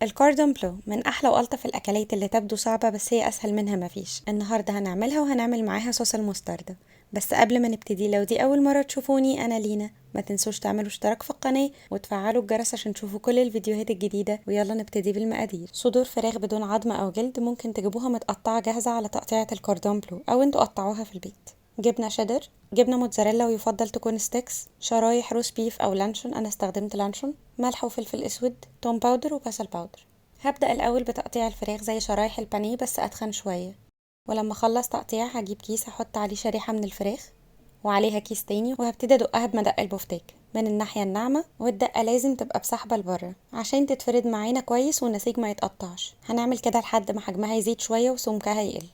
الكوردون بلو من احلى والطف الاكلات اللي تبدو صعبة بس هي اسهل منها مفيش. النهارده هنعملها وهنعمل معاها صوص المستردة. بس قبل ما نبتدي، لو دي اول مرة تشوفوني، انا لينا، ما تنسوش تعملوا اشتراك في القناة وتفعلوا الجرس عشان تشوفوا كل الفيديوهات الجديدة. ويلا نبتدي بالمقادير. صدور فراخ بدون عظم او جلد، ممكن تجيبوها متقطعه جاهزة على تقطيعه الكوردون بلو او انتوا قطعوها في البيت. جبنه شيدر، جبنه موتزاريلا ويفضل تكون sticks، شرايح roast beef او لانشون، انا استخدمت لانشون، ملح وفلفل اسود، توم powder وبصل powder. هبدا الاول بتقطيع الفراخ زي شرايح البانيه بس اتخن شوية، ولما اخلص تقطيع هجيب كيس احط عليه شريحة من الفراخ وعليها كيس تاني، وهبتدي ادقها بمدق البفتيك من الناحية الناعمة، والدقه لازم تبقى بسحبه لبره عشان تتفرد معانا كويس والنسيج ما يتقطعش. هنعمل كده لحد ما حجمها يزيد شوية وسمكها يقل.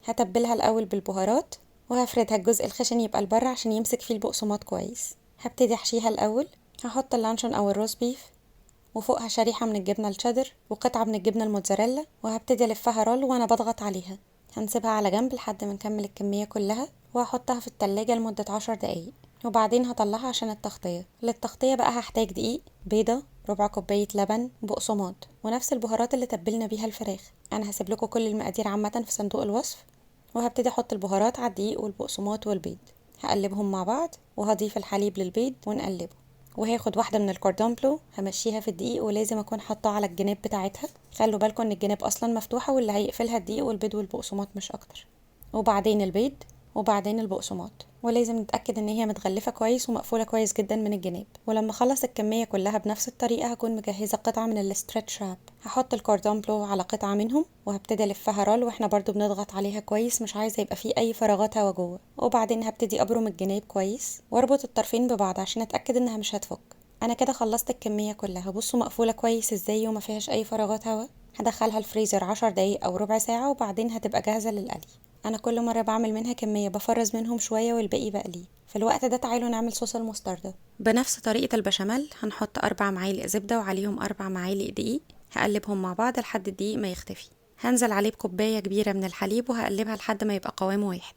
هتبلها الاول بالبهارات وهفردها، الجزء الخشن يبقى لبره عشان يمسك فيه البقسماط كويس. هبتدي احشيها الاول، هحط اللانشون او ال roast beef وفوقها شريحة من الجبنة الشيدر وقطعه من الجبنة الموتزاريلا، وهبتدي الفها roll وانا بضغط عليها. هنسيبها على جنب لحد ما نكمل الكمية كلها، وهحطها في التلاجة لمدة 10 دقايق، وبعدين هطلعها عشان التغطية. للتغطية بقى هحتاج دقيق، بيضة، ربع كوباية لبن، بقسماط، ونفس البهارات اللي تبلنا بيها الفراخ. انا هسيب لكم كل المقادير عامة في صندوق الوصف. وهبتدي احط البهارات على الدقيق والبقسماط والبيض، هقلبهم مع بعض، وهضيف الحليب للبيض ونقلبه. وهاخد واحدة من الكوردون بلو همشيها في الدقيق، ولازم اكون حاطاه على الجناب بتاعتها. خلوا بالكم ان الجناب اصلا مفتوحة واللي هيقفلها الدقيق والبيض والبقسماط مش اكتر. وبعدين البيض وبعدين البقسماط، ولازم نتاكد ان هي متغلفه كويس ومقفوله كويس جدا من الجناب. ولما اخلص الكمية كلها بنفس الطريقة هكون مجهزة قطعه من ال stretch wrap. هحط الكوردون بلو على قطعه منهم وهبتدي الفها roll، واحنا برضو بنضغط عليها كويس، مش عايزه يبقى فيه اي فراغات هوا جوه. وبعدين هبتدي ابرم الجناب كويس واربط الطرفين ببعض عشان اتاكد انها مش هتفك. انا كده خلصت الكمية كلها. بصوا مقفولة كويس ازاي وما فيهاش اي فراغات هوا. هدخلها الفريزر 10 دقايق او ربع ساعة، وبعدين هتبقى جاهزة للقلي. انا كل مرة بعمل منها كمية بفرز منهم شوية والباقي بقليه. في الوقت ده تعالوا نعمل صوص المستردة. بنفس طريقه البشاميل هنحط 4 معالق زبدة وعليهم 4 معالق دقيق، هقلبهم مع بعض لحد الدقيق ما يختفي. هنزل عليه بكوبايه كبيرة من الحليب وهقلبها لحد ما يبقى قوامه واحد.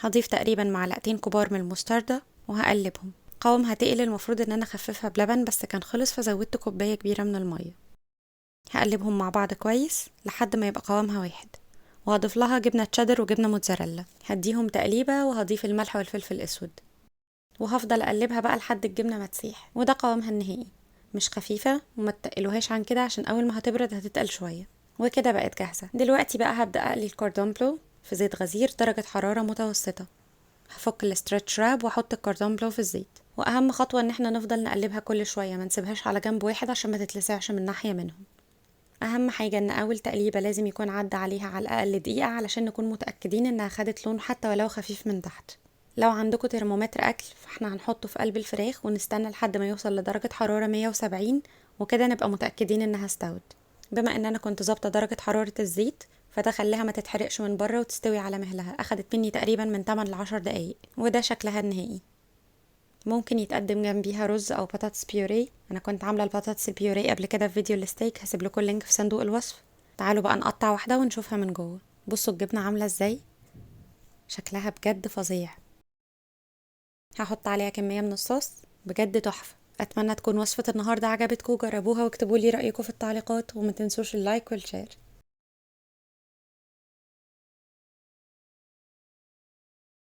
هضيف تقريبا معلقتين كبار من المستردة وهقلبهم. قوامها تقل، المفروض ان انا اخففها بلبن بس كان خلص فزودت كوباية كبيرة من المية. هقلبهم مع بعض كويس لحد ما يبقى قوامها واحد، وهضيف لها جبنه تشيدر وجبنه موتزاريلا. هديهم تقليبه وهضيف الملح والفلفل الاسود، وهفضل اقلبها بقى لحد الجبنة ما تسيح. وده قوامها النهائي، مش خفيفة وما تقلوهاش عن كده عشان اول ما هتبرد هتتقل شوية. وكده بقت جاهزة. دلوقتي بقى هبدا اقلي الكوردون بلو في زيت غزير درجه حرارة متوسطه. هفك ال stretch wrap واحط الكوردون بلو في الزيت، واهم خطوة ان احنا نفضل نقلبها كل شوية، ما نسيبهاش على جنب واحد عشان ما تتلسعش من ناحية منهم. اهم حاجة ان اول تقليبه لازم يكون عدى عليها على الاقل دقيقة علشان نكون متاكدين انها خدت لون حتى ولو خفيف من تحت. لو عندكم ترمومتر اكل فاحنا هنحطه في قلب الفراخ ونستنى لحد ما يوصل لدرجة حرارة 170، وكده نبقى متاكدين انها استوت. بما ان انا كنت ظابطة درجه حرارة الزيت فده خلاها ما تتحرقش من بره وتستوي على مهلها. اخدت مني تقريبا من 8 ل 10 دقايق، وده شكلها النهائي. ممكن يتقدم جنبيها رز او بطاطس بيوريه. انا كنت عامله البطاطس البيوريه قبل كده في فيديو الستيك، هسيب لكم ال link في صندوق الوصف. تعالوا بقى نقطع واحدة ونشوفها من جوه. بصوا الجبنة عامله ازاي، شكلها بجد فظيع. هحط عليها كمية من الصوص، بجد تحفة. اتمنى تكون وصفه النهارده عجبتكم، جربوها واكتبوا لي رايكم في التعليقات، وما تنسوش ال like وال share.